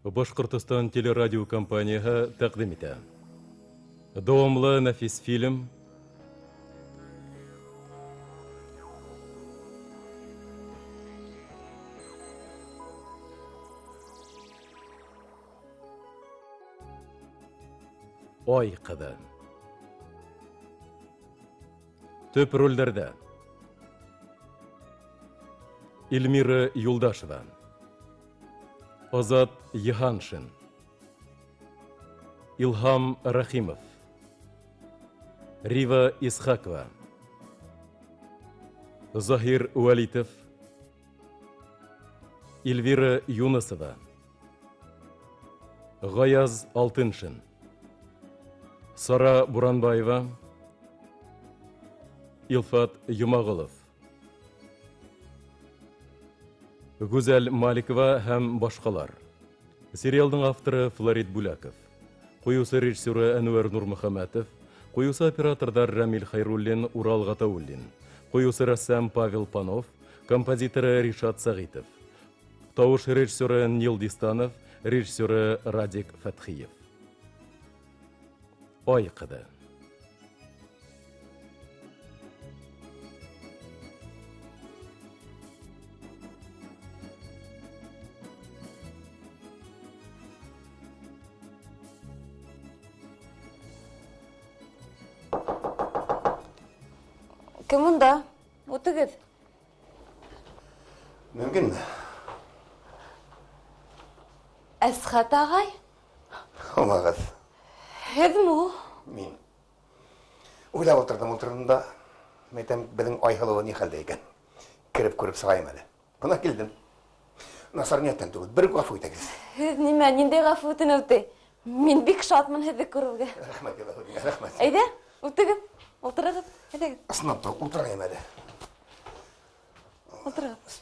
Башҡортостан телерадиокомпанияһы тәҡдим итә. Дауамлы нәфис фильм Ай ҡыҙы. Төп ролдәрҙә Эльмира Юлдашева, Азат Йыһаншин, Илһам Рәхимов, Рива Исхакова, Заһир Вәлитов, Эльвира Юнысова, Ғаяз Алтыншин, Сара Буранбаева, Илфат Йомағолов, Гүзәл Маликова һәм башҡалар. Сериалдың авторы Флорид Бүләков, ҡуйыусы режиссеры Әнүәр Нурмөхәмәтов, ҡуйыусы операторҙар Рәмил Хәйруллин, Урал Ғатауллин, ҡуйыусы рәссам Павел Панов, композиторы Ришат Сәғитов, тауыш режиссеры Нил Дистанов, режиссеры Радик Фәтхиев. Ай ҡыҙы. Кем унда? Үтегеҙ. Мөмкинме? Әсхәт ағай? Һаумығыҙ. Һеҙме ул? Мин. Уйлап ултырҙым, ултырҙым да, әйтәм, беҙҙең Айһылыуы ни хәлдә икән? Кереп күреп сығайым әле. Бына килдем. Насар ниәттән түгел, бер ғәфү итегеҙ. Һеҙ нимә, ниндәй ғәфү үтенеү ти? Мин бик шатмын һеҙҙе күреүгә. Рәхмәт, Илаһи, рәхмәт. Әйҙә, үтегеҙ, ултырығыҙ, әйҙәгеҙ. Ысынлап та, ултырайым әле. Ултырығыҙ.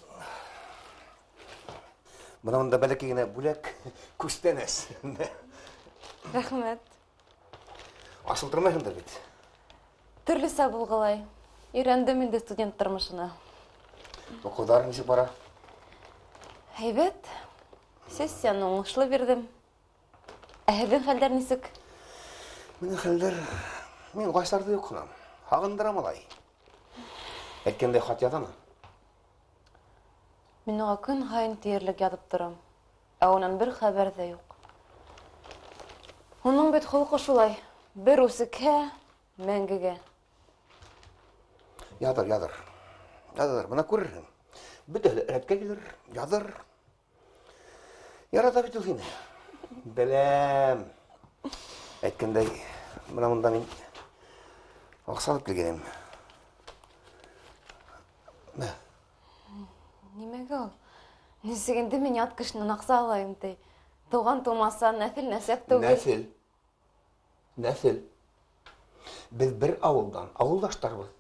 Бына бында бәләкәй генә бүләк, күстәнәс. Рәхмәт. Ас ултырмайһыңдыр бит? Төрлөсә булғылай. Өйрәндем инде студент тормошона. Уҡыуҙар нисек бара? Һәйбәт. Сессияны уңышлы бирҙем. Ә һеҙҙең хәлдәр нисек? Минең хәлдәр... Мин Гайсарҙы юҡ ҡына. Һағындыра малай. Әйткәндәй, хат яҙамы? Мин уға көн һайын тиерлек яҙып торам. Ә унан бер хәбәр ҙә юҡ. Уның бит холҡо шулай. Бер үсекһә, мәңгегә. Яҙыр, яҙыр. Яҙыр, бына күрерһең. Бөтәһе лә рәткә килер, яҙыр. Ярата бит ул һине. Беләм. Әйткәндәй, бына монда мин аҡса алып килгәнем. Мә. Нимәгә ул? Нисек инде мин ят кешенән аҡса алайым ти? Туған тумаса, нәҫел нәсәп түгел. Нәҫел. Нәҫел. Беҙ бер ауылдан, ауылдаштарбыҙ.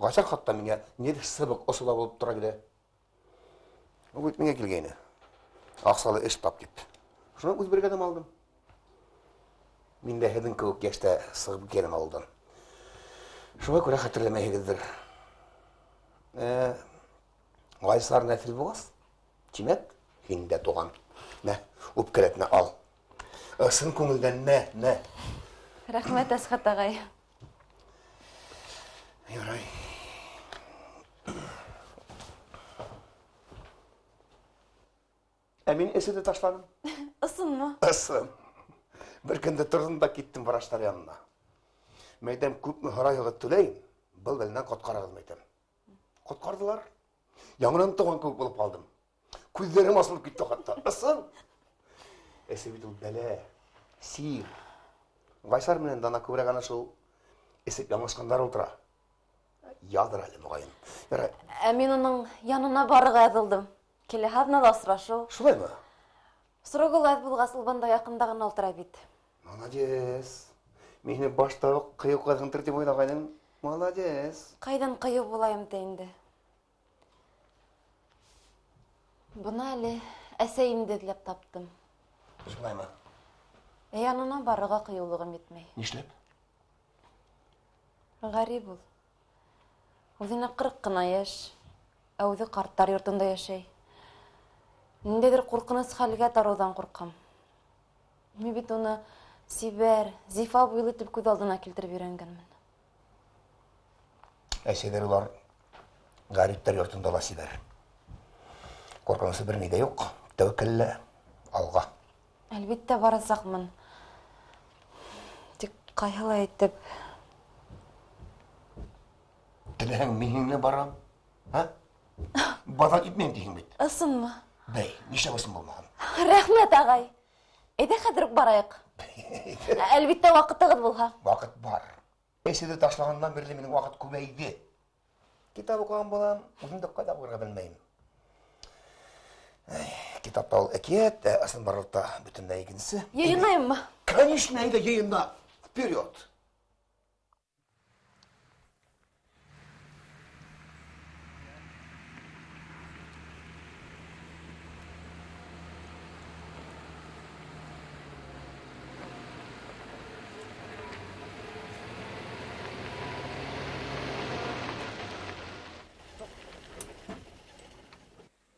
Гайсар хатта миңә нер сыбыҡ осо ла булып тора килә. Ул бит миңә килгәйне. Аҡсалы эш тап дип. Шунан үҙ бригадам алдым. Мин дә һеҙҙең кеүек йәштә сығып киткәнем ауылдан. Шуңа күрә хәтерләмәйһегеҙҙер. Гайсар нәҫел булғас, тимәк, һин дә туған. Мә, үпкәләтмә, ал. Ысын күңелдән мә, мә. Рәхмәт, Әсхәт ағай. Ярай. Ә мин эседе ташланым. Ысынмы? Ысын. Бер көндә торҙом да киттем врачтар янына. Мәйтәм, күпме һорайһығыҙ түләйем, был бәләнән ҡотҡарығыҙ, мәйтәм. Ҡотҡарҙылар. Яңынан тыуған кеүек булып ҡалдым. Күҙҙәрем асылып китте хатта. Ысын. Эсе бит ул бәлә, сир. Гайсар менән Дана күберәк ана шул эсеп яңылышҡандар ултыра. Яҙыр әле, моғайын. Ярай. Ә мин уның янына барырға яҙылдым. Киләһе аҙнала осрашыу. Шулаймы? Срогы ла әҙ булғас, ул бында яҡында ғына ултыра бит. Молодец. Мин һине башта уҡ ҡыйыу ҡыҙһыңдыр тип уйлағайным. Молодец. Ҡайҙан ҡыйыу булайым ти инде? Бына әле әсәйемде эҙләп таптым. Шулаймы? Ә янына барырға ҡыйыулығым етмәй. Нишләп? Ғәрип ул. Үҙенә 40 ҡына йәш, ә үҙе ҡарттар йортонда йәшәй. Ниндәйҙер ҡурҡыныс хәлгә тарыуҙан ҡурҡам. Мин бит уны сибәр, зифа буйлы итеп күҙ алдына килтереп өйрәнгәнмен. Әсәләр улар ғәриптәр йортонда ла сибәр. Ҡурҡынысы бер ни ҙә юҡ. Тәүәккәллә, алға. Әлбиттә барасаҡмын. Тик ҡайһылай итеп... Теләһәң, мин һинеңә барам. Һа? Баҙар итмәйем тиһең бит. Ысынмы? Бәй, нишләп ысын булмаһын? Рәхмәт, ағай. Әйҙә хәҙер үк барайыҡ. Әлбиттә, ваҡытығыҙ булһа. Ваҡыт бар. Эшеде ташлағандан бирле минең ваҡыт күбәйҙе. Китап уҡыған булам, үҙем дә ҡайҙа уҡырға белмәйем. Китапта ул әкиәт, ә ысынбарлыҡта бөтөнләй икенсе. Йыйынайыммы? Конечно, әйҙә йыйына. Вперед!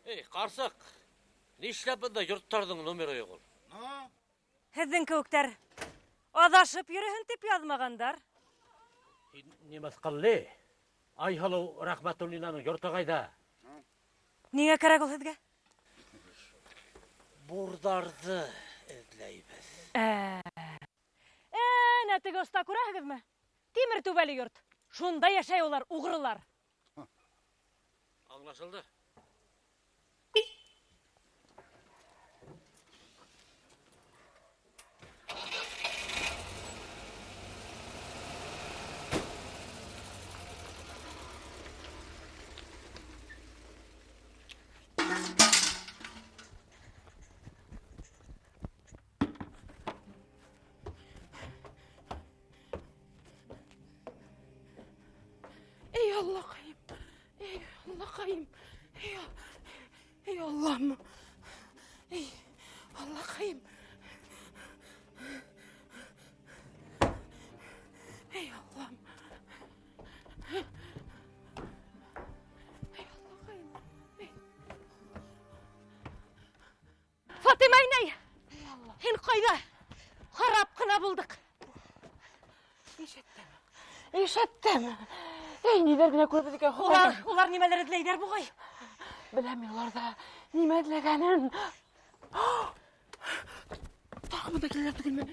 Эй, ҡарсыҡ, нишләп бында йорттарҙың номеры юҡ ул? Һеҙҙең кеүектәр аҙашып йөрөһөн тип яҙмағандар. Һин ни мыҫҡыллы? Айһылыу Рәхмәтуллинаның йорто ҡайҙа? Ниңә кәрәк ул һеҙгә? Бурҙарҙы эҙләйбеҙ. Әнә теге оҫта күрәһегеҙме? Тимер түбәле йорт. Шунда йәшәй улар, уғрылар. Аңлашылды. Ey Allah'ım, ey Allah'ım, ey, ey Allah'ım, ey Allah'ım, ey Allah'ım, ey Allah'ım. Ey. Фатима инәй, һин ҡайҙа? Харап ҡына булдыҡ. Ишеттем, ишеттем. Эй, ниҙәр генә күрҙек икән, Хоҙайым. Улар нимәләр эҙләйҙәр буғай? Беләм мин уларҙа нимә эҙләгәнен. Тағы бында киләләр түгелме?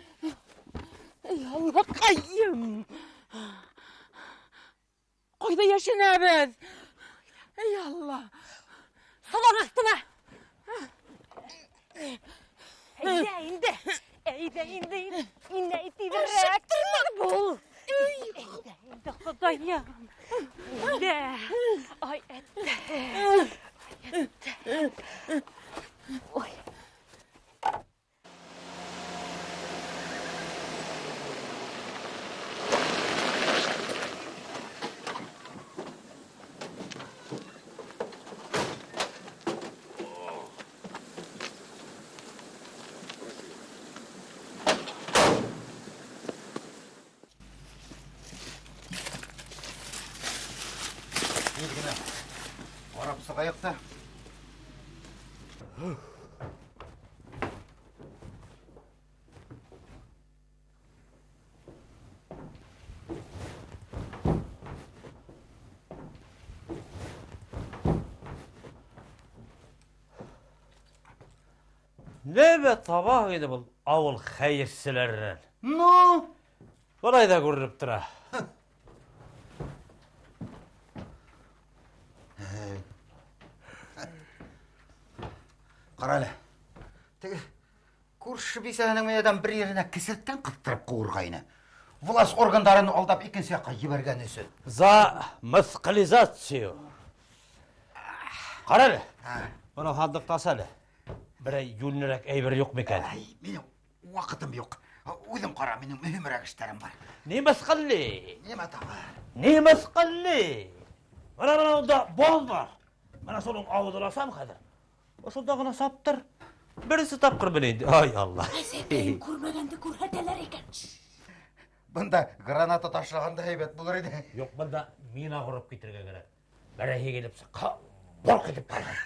Эй, Аллаҡайым! Ҡайҙа йәшенәбеҙ? Эй, Алла! Солан аҫтына! Әйҙә инде! Әйҙә инде! Инәй, тиҙерәк! Бул! Әйҙә инде, Хоҙайым! Әйҙә! Ай, әттә! Ай, әттә! Ой! Ҡарап сығайыҡ та. Нәмә табаһың инде был ауыл хәйерселәренән? Ну? Былай ҙа күренеп тора. Ҡара әле. Теге күрше бисәһенең минән бер еренә кесерттән ҡыҫтырып ҡыуырғайны. Власть органдарын алдап икенсе яҡҡа ебәргән өсөн. За мысҡылизацию. Ҡара әле. Бына һандыҡты ас әле. Берәй йүнлерәк әйбер юҡ микән? Ай, минең ваҡытым юҡ. Үҙем ҡара, минең мөһимерәк эштәрем бар. Ни мыҫҡыллы? Нимә тағы? Ни мыҫҡыллы? Бына бына унда бон бар. Бына шуның ауыҙын асам хәҙер. Ошонда ғына саптыр. Беренсе тапҡыр менә инде. Ай, Алла. Әсәкәйем күрмәгәнде күрһәтәләр икән. Бында граната ташлағанда һәйбәт булыр ине. Юҡ, бында мина ҡороп китергә кәрәк. Берәйһе килеп сыҡһа, борҡ итеп ҡалған.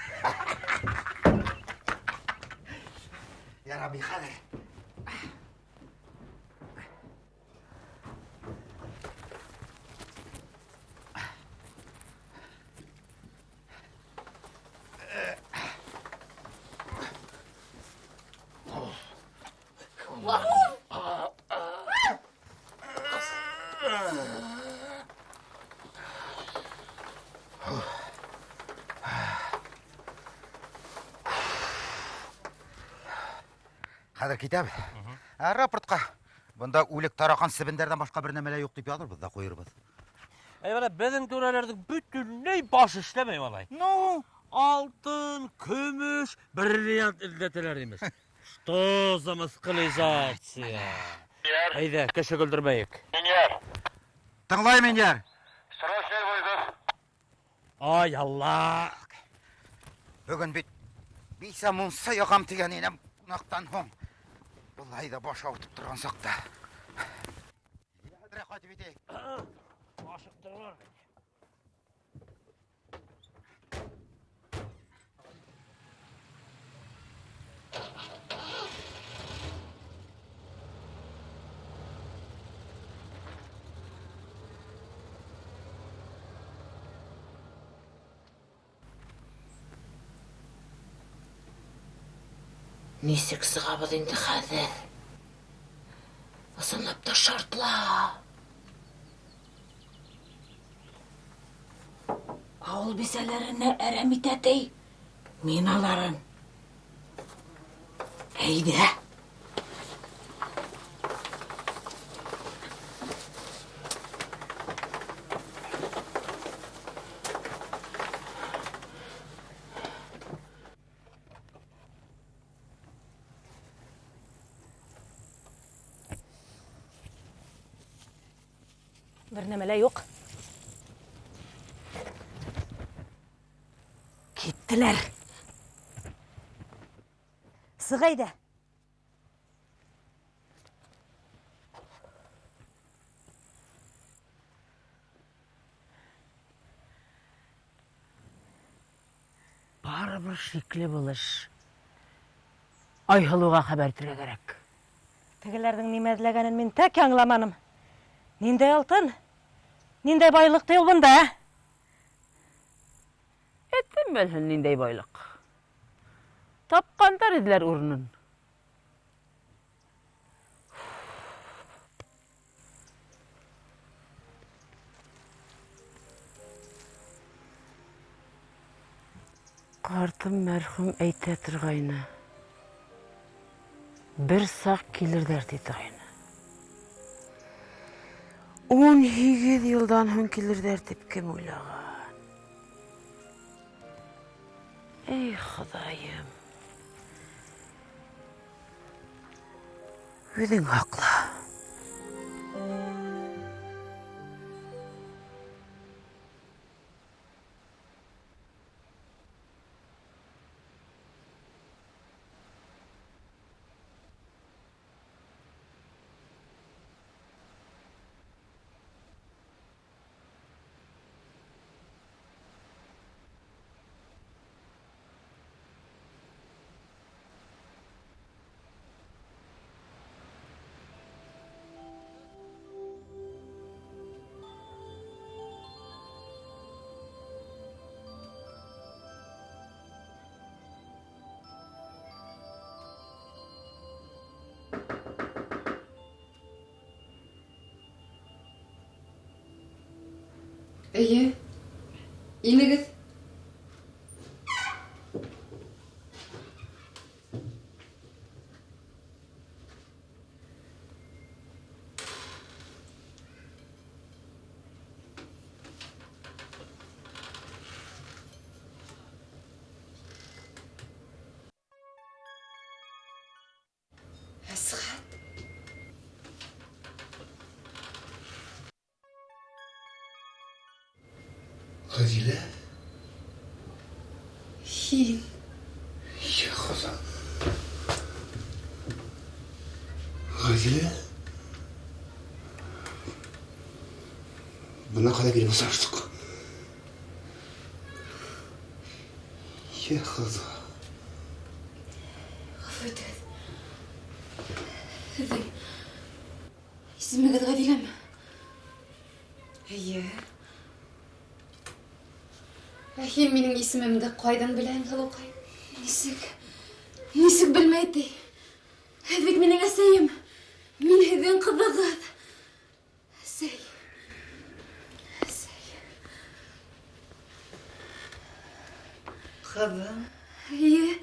Ярабби, хәҙер. Хәҙер китәбеҙ. Ә рапортҡа бында үлек тараҡан себендәрҙән башҡа бер нәмә лә юҡ тип яҙырбыҙ ҙа ҡуйырбыҙ. Әй, бына беҙҙең түрәләрҙең бөтөнләй башы эшләмәй, малай. Ну? Алтын, көмөш, бриллиант эҙләтәләр, имеш. Что за мыскылизация? Әйҙә, кеше көлдөрмәйек. Тыңлайым, Минйәр. Ай, Алла! Бөгөн бит бисә мунса яғам тигән инем ҡунаҡтан һуң. Былай ҙа баш ауыртып торған саҡта. Әҙерәк ҡайтып етәйек. Ашыҡтыралар. Нисек сығабыҙ инде хәҙер? Ысынлап та шартла. Ауыл бисәләренә әрәм итә ти. Миналарын. Әйҙә. Бер нәмә лә юҡ. Киттеләр. Сыҡ әйҙә. Барыбер шикле был эш. Айһылыуға хәбәр итергә кәрәк. Тегеләрҙең нимә эҙләгәнен мин тәк аңламаным. Ниндәй алтын? Ниндәй байлыҡ ти ул бында, ә? Этем белһен ниндәй байлыҡ. Тапҡандар эҙләр урынын. Ҡартым мәрхүм әйтә торғайны. Бер саҡ килерҙәр ти торғайны. 18 йылдан һуң килерҙәр тип кем уйлаған? Эй, Хоҙайым. Үҙең һаҡла. Эйе, инегеҙ. Әсхәт. Ғәзилә? Һин. Йә Хоҙа. Ғәзилә? Бына ҡайҙа килеп осраштыҡ. Йә Хоҙа. Ғәфү итегеҙ. Һеҙҙең исемегеҙ Ғәҙиләме? Эйе. Ә һин минең исемемде ҡайҙан беләһең, һылыуҡай? Нисек? Нисек белмәй ти? Һеҙ бит минең әсәйем. Мин һеҙҙең ҡыҙығыҙ. Әсәй. Әсәй. Ҡыҙым. Эйе,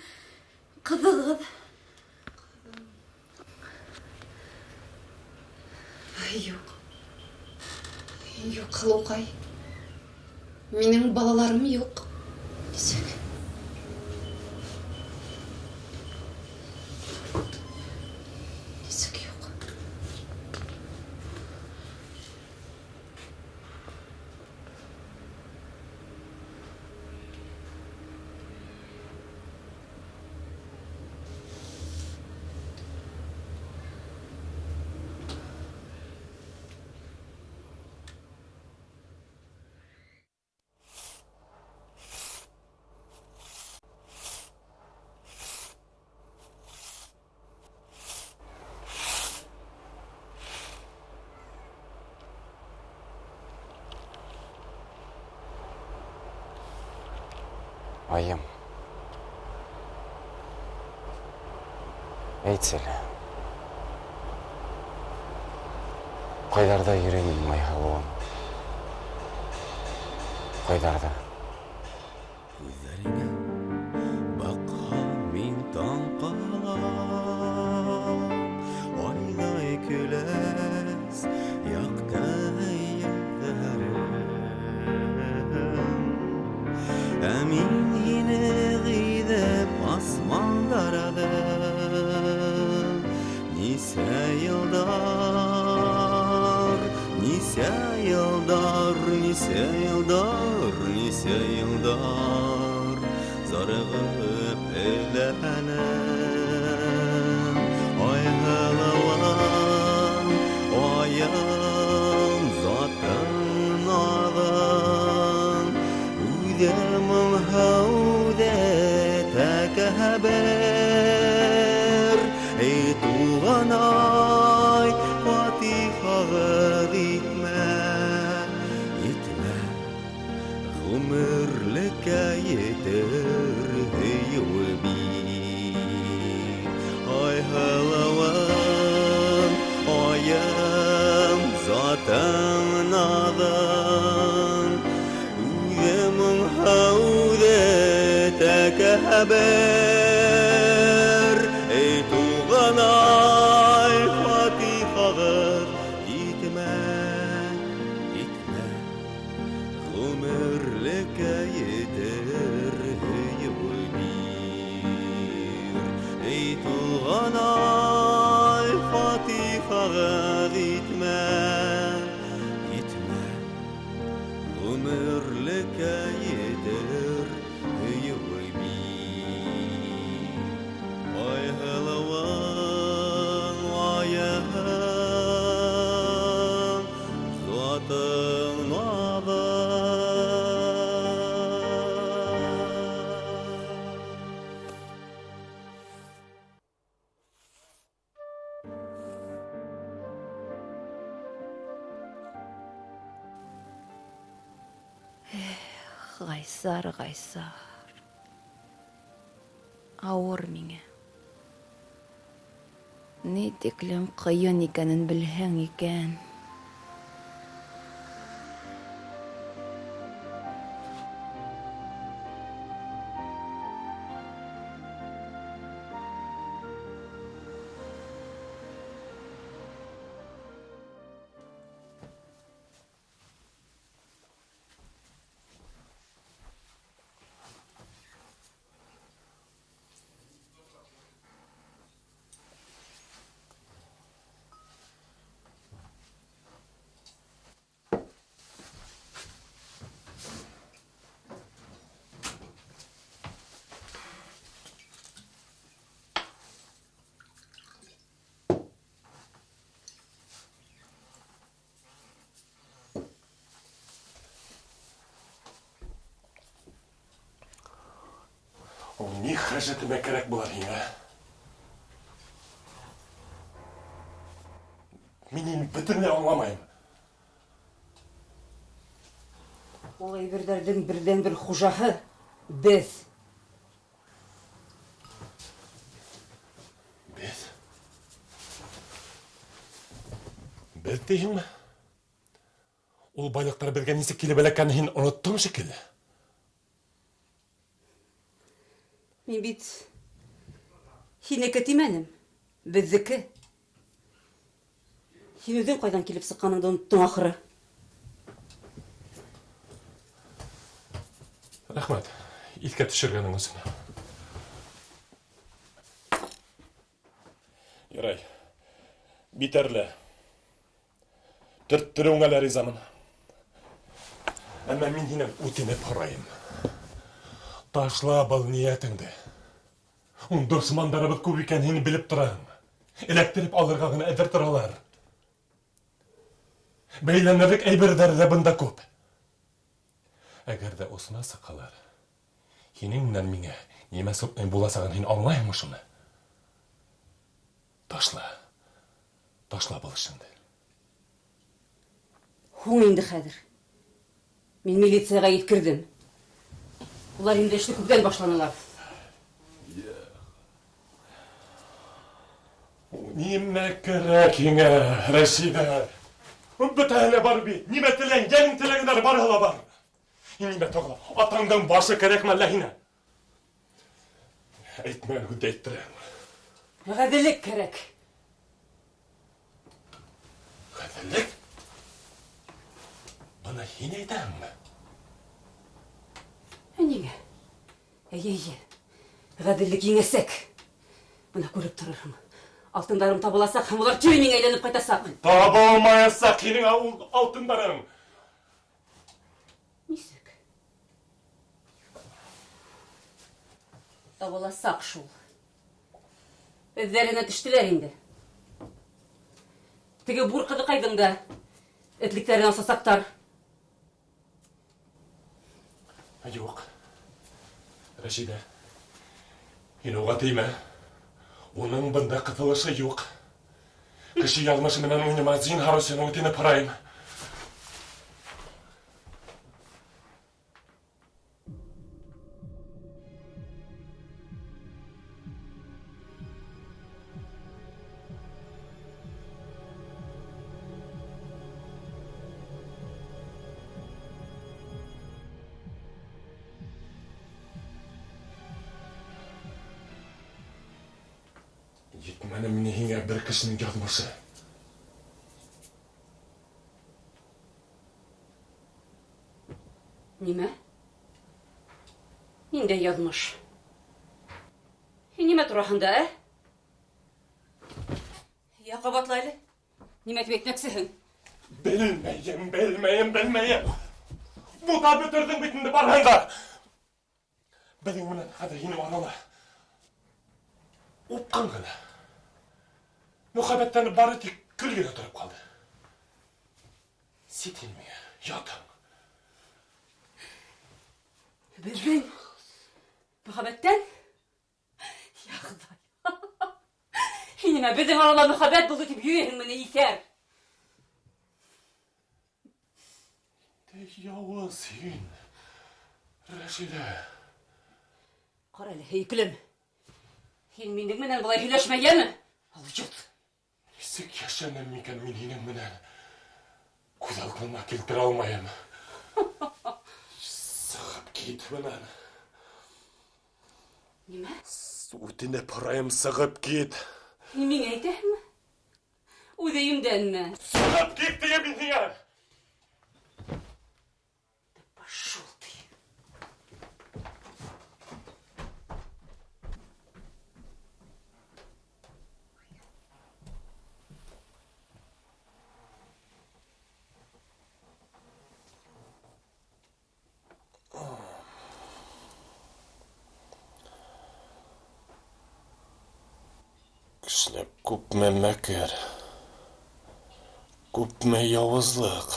ҡыҙығыҙ. Юҡ. Юҡ, һылыуҡай. Минең балаларым юҡ. Нисек? Нисек юҡ? Айым, әйтсәле, ҡайҙарҙа йөрөй минең Айһылыуым? Ҡайҙарҙа? Күҙҙәреңә баҡһам, мин таң ҡалам. Айҙай көләс, яҡты йөҙҙәрең. Ә мин һине ғиҙеп асмандарҙым. Нисә йылдар, нисә йылдар, нисә йылдар, нисә йылдар зарығып эҙләнем. Айһылыуым, айым, затың наҙың, үҙем һәүҙә тәкәббер. Эй, туғанай, фатихағыҙ итмә, итмә, ғүмерлеккә етер һөйөүе бир. Айһылыуым, айым, затың наҙың, үҙем һәүҙә тәкәббер. Эй, туғанай, фатихағыҙ итмә, итмә, ғүмерлеккә етер һөйөүе бир. Эй, туғанай, фатихағыҙ итмә, итмә, ғүмерлеккә етер һөйөүе бир. Айһылыуым, айым, затың наҙың. Эх, Ғайсар, Ғайсар. Ауыр миңә. Ни тиклем ҡыйын икәнен белһәң икән. Ул ни хәжәтемә кәрәк була һиңә? Мин һине бөтөнләй аңламайым. Ул әйберҙәрҙең берҙән-бер хужаһы беҙ. Беҙ? Беҙ тиһеңме? Ул байлыҡтар беҙгә нисек килеп эләккәнен һин оноттоң шикелле. Мин бит һинеке тимәнем, беҙҙеке. Һин үҙең ҡайҙан килеп сыҡҡаныңды оноттоң ахыры. Рәхмәт, иҫкә төшөргәнең өсөн. Ярай, битәрле. Төрттөрөүеңә лә ризамын. Әммә мин һинән үтенеп һорайым. Ташла был ниәтеңде. Ун дошмандарыбыҙ күп икәнен һин белеп тораһың. Эләктереп алырға ғына әҙер торалар. Бәйләнерлек әйберҙәр ҙә бында күп. Әгәр ҙә осона сыҡһалар, һинең менән миңә нимә буласағын һин аңлайһыңмы шуны? Ташла. Ташла был эшеңде. Һуң инде хәҙер. Мин милицияға еткерҙем. Улар инде эште күптән башланылар. Нимә кәрәк һиңә, Рәшиҙә? Бөтәһе лә бар бит. Нимә теләң, йәнең теләгәндәре барыһы ла бар. Нимә тағы ла? Атаңдың башы кәрәкме әллә һиңә? Әйтмәгән һүҙҙе әйттерәм. Ғәҙеллек кәрәк. Ғәҙеллек? Быны һин әйтәһеңме? Ә ниңә? Эйе, эйе. Ғәҙеллек еңәсәк. Бына күреп торорһоң. Алтындарым табыласаҡ һәм улар кире миңә әйләнеп ҡайтасаҡ. Табылмаясаҡ һинең алтындарың. Нисек? Табыласаҡ шул. Эҙҙәренә төштөләр инде. Теге бур ҡыҙыҡайҙың да этлектәрен асасаҡтар. Юҡ. Рәшиҙә, һин уға теймә. Уның бында ҡыҫылышы юҡ. Кеше яҙмышы менән уйнама, зинһар өсөн үтенеп һорайым. Етмәне мине һиңә бер кешенең яҙмышы. Нимә? Ниндәй яҙмыш? Һин нимә тураһында, ә? Я ҡабатла әле. Нимә тип әйтмәксеһең? Белмәйем, белмәйем, белмәйем. Бутап бөтөрҙөң бит инде барыһын да. Беҙҙең менән хәҙер һинең арала упҡын ғына. Мөхәббәттән бары тик көл генә тороп ҡалды. Сит һин миңә, ятың. Беҙҙең мөхәббәттән? Я Хоҙай. Һин нимә, беҙҙең арала мөхәббәт булды тип йөрөйһөңмө ни, иҫәр? Яуыз һин, Рәшиҙә. Ҡара әле, һөйөклөм. Һин минең менән былай һөйләшмә, йәме? Алйот. Нисек йәшәнем микән мин һинең менән? Күҙ алдыма килтерә алмайым. Сығып кит бынан. Нимә? Үтенеп һорайым, сығып кит. Һин миңә әйтәһеңме? Үҙ өйөмдәнме? Сығып кит тием мин һиңә. Пошел ты. Кешеләр күпме мәкер, күпме яуызлыҡ.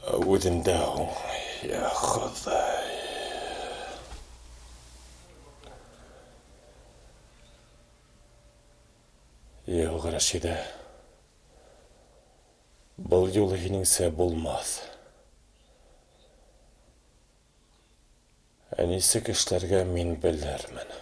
Ә үҙендә һуң, я Хоҙай. Юҡ, Рәшидә. Был юлы һинеңсә булмаҫ. Ә нисек эшләргә мин белермен.